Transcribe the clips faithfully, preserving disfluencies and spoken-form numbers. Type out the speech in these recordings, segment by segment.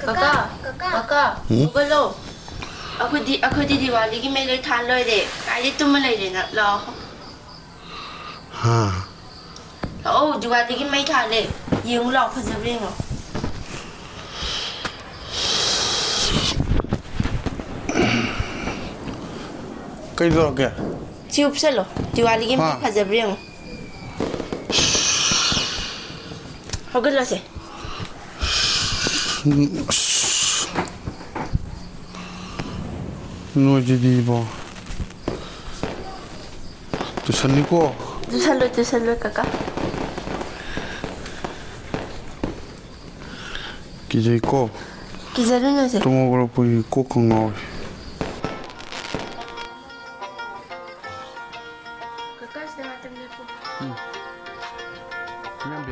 ꯀꯀꯥ, ꯀꯀꯥ, ꯀꯀꯥ, ꯎꯝ? ꯍꯧꯒꯠꯂꯣ꯫ ꯑꯩꯈꯣꯏꯗꯤ, ꯑꯩꯈꯣꯏꯗꯤ ꯗꯤꯋꯥꯂꯤꯒꯤ ꯃꯩ ꯂꯣꯏ ꯊꯥꯟ ꯂꯣꯏꯔꯦ꯫ ꯀꯥꯏꯗꯩ ꯇꯨꯝꯃ ꯂꯩꯔꯦ ꯅꯪ? ꯂꯥꯛꯑꯣ꯫ ꯍꯥ? ꯂꯥꯛꯑꯣ, ꯗꯤꯋꯥꯂꯤꯒꯤ ꯃꯩ ꯊꯥꯜꯂꯦ꯫ ꯌꯦꯡꯉꯨ ꯂꯥꯛꯑꯣ, ꯐꯖꯕ꯭ꯔꯥ ꯌꯦꯡꯉꯣ꯫ ꯀꯩꯗꯧꯔꯒꯦ? ꯁꯤ ꯎꯞꯁꯜꯂꯣ꯫ ꯗꯤꯋꯥꯂꯤꯒꯤ ꯃꯩ ꯍꯥ? ꯐꯖꯕ꯭ꯔꯥ ꯌꯦꯡꯉꯣ꯫ ꯍꯧꯒꯠꯂꯣꯁꯦ꯫ ꯎꯝ, ꯑꯁ꯫ ꯅꯣꯏꯁꯤꯗꯤꯕꯣ꯫ ꯇꯨꯁꯟꯅꯤꯀꯣ꯫ ꯇꯨꯁꯜꯂꯣꯏ, ꯇꯨꯁꯜꯂꯣꯏ, ꯀꯀꯥ꯫ ꯀꯤꯖꯩꯀꯣ꯫ ꯀꯤꯖꯔꯨꯅꯨꯁꯦ꯫ ꯇꯨꯝ ꯍꯧꯒꯠꯂꯛꯄꯒꯤ ꯀꯣꯛꯀ ꯉꯥꯎꯔꯦ꯫ ꯀꯀꯥ, ꯁꯤꯗ ꯉꯥꯛꯇꯪ ꯂꯦꯞꯄꯣ꯫ ꯎꯝ꯫ ꯏꯌꯥꯝꯕꯤ꯫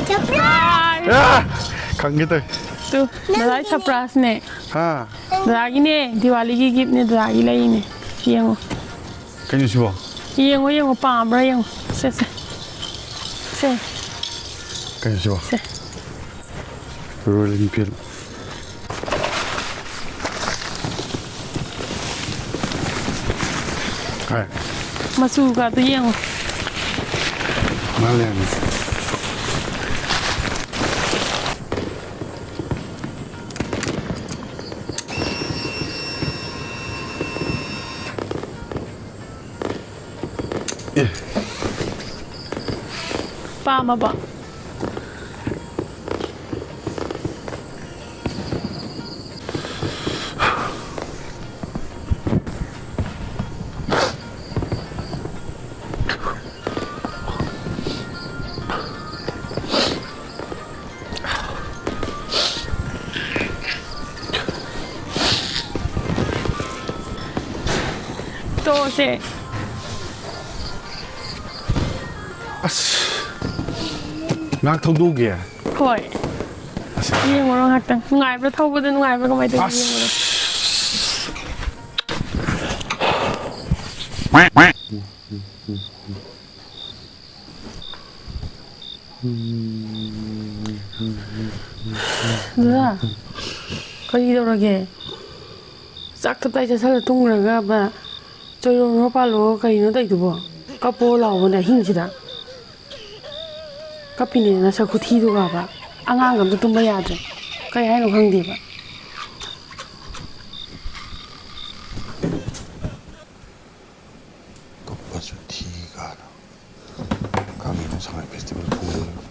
Surprise! ꯑꯥ! ꯈꯪꯒꯦ ꯇꯧꯋꯦ꯫ ꯇꯨ, ꯗꯗꯥꯏ surpriseꯅꯦ꯫ ꯍꯥ? ꯗꯗꯥꯒꯤꯅꯦ, ꯗꯤꯋꯥꯂꯤꯒꯤ giftꯅꯦ, ꯗꯗꯥꯒꯤ ꯂꯩꯔꯤꯅꯦ꯫ ꯌꯦꯡꯉꯣ꯫ ꯀꯩꯅꯣ ꯁꯤꯕꯣ? ꯌꯦꯡꯉꯣ, ꯌꯦꯡꯉꯣ, ꯄꯥꯝꯕ꯭ꯔꯥ ꯌꯦꯡꯉꯣ꯫ ꯁꯦ, ꯁꯦ꯫ ꯁꯦ꯫ ꯀꯩꯅꯣ ꯁꯤꯕꯣ? ꯁꯦ꯫ Royal Enfield꯫ ꯍꯥꯏ꯫ ꯃꯆꯨꯒꯗꯣ ꯌꯦꯡꯉꯣ꯫ ꯃꯥ ꯂꯩꯔꯝꯃꯦ꯫ ꯑꯦ꯫ ꯄꯥꯝꯃꯕꯣ? ꯇꯣꯛꯑꯁꯦ꯫ ꯑꯁ꯫ ꯉꯥꯏꯍꯥꯛ ꯊꯧꯗꯣꯛꯎꯒꯦ꯫ ꯍꯣꯏ꯫ ꯑꯁ꯫ ꯌꯦꯡꯉꯨꯔꯣ ꯉꯥꯏꯍꯥꯛꯇꯪ꯫ ꯅꯨꯡꯉꯥꯏꯕ꯭ꯔꯥ ꯊꯧꯕꯗ? ꯅꯨꯡꯉꯥꯏꯕ꯭ꯔꯥ? ꯀꯃꯥꯏꯅ ꯇꯧꯒꯦ? ꯑꯁ꯫ ꯌꯦꯡꯉꯨꯔꯣ꯫ ꯗꯗꯥ, ꯀꯔꯤ ꯇꯧꯔꯒꯦ? ꯆꯥꯛ ꯇꯞꯇꯥꯏ ꯆꯥꯁꯜꯂ ꯇꯨꯝꯈ꯭ꯔꯒ ꯕ, ꯆꯣꯏꯔꯣꯝ ꯄꯥꯜꯂꯣ, ꯀꯔꯤꯅꯣ ꯇꯧꯔꯤꯗꯨꯕꯣ? ꯀꯞꯄꯣ ꯂꯥꯎꯕꯅꯦ ꯑꯍꯤꯡꯁꯤꯗ꯫ ꯀꯞꯄꯤꯅꯦ ꯅꯁꯛ ꯈꯨꯊꯤꯗꯨꯒꯕ꯫ ꯑꯉꯥꯡ ꯑꯝꯇ ꯇꯨꯝꯕ ꯌꯥꯗ꯭ꯔꯦ꯫ ꯀꯩ ꯍꯥꯏꯅꯣ ꯈꯪꯗꯦꯕ꯫ ꯀꯞꯄꯁꯨ ꯊꯤ ꯀꯥꯏꯅ꯫ ꯀꯔꯤꯅꯣ ꯁꯉꯥꯏ ꯐꯦꯁꯇꯤꯚꯦꯜ ꯐꯣꯡꯗꯣꯏꯕ?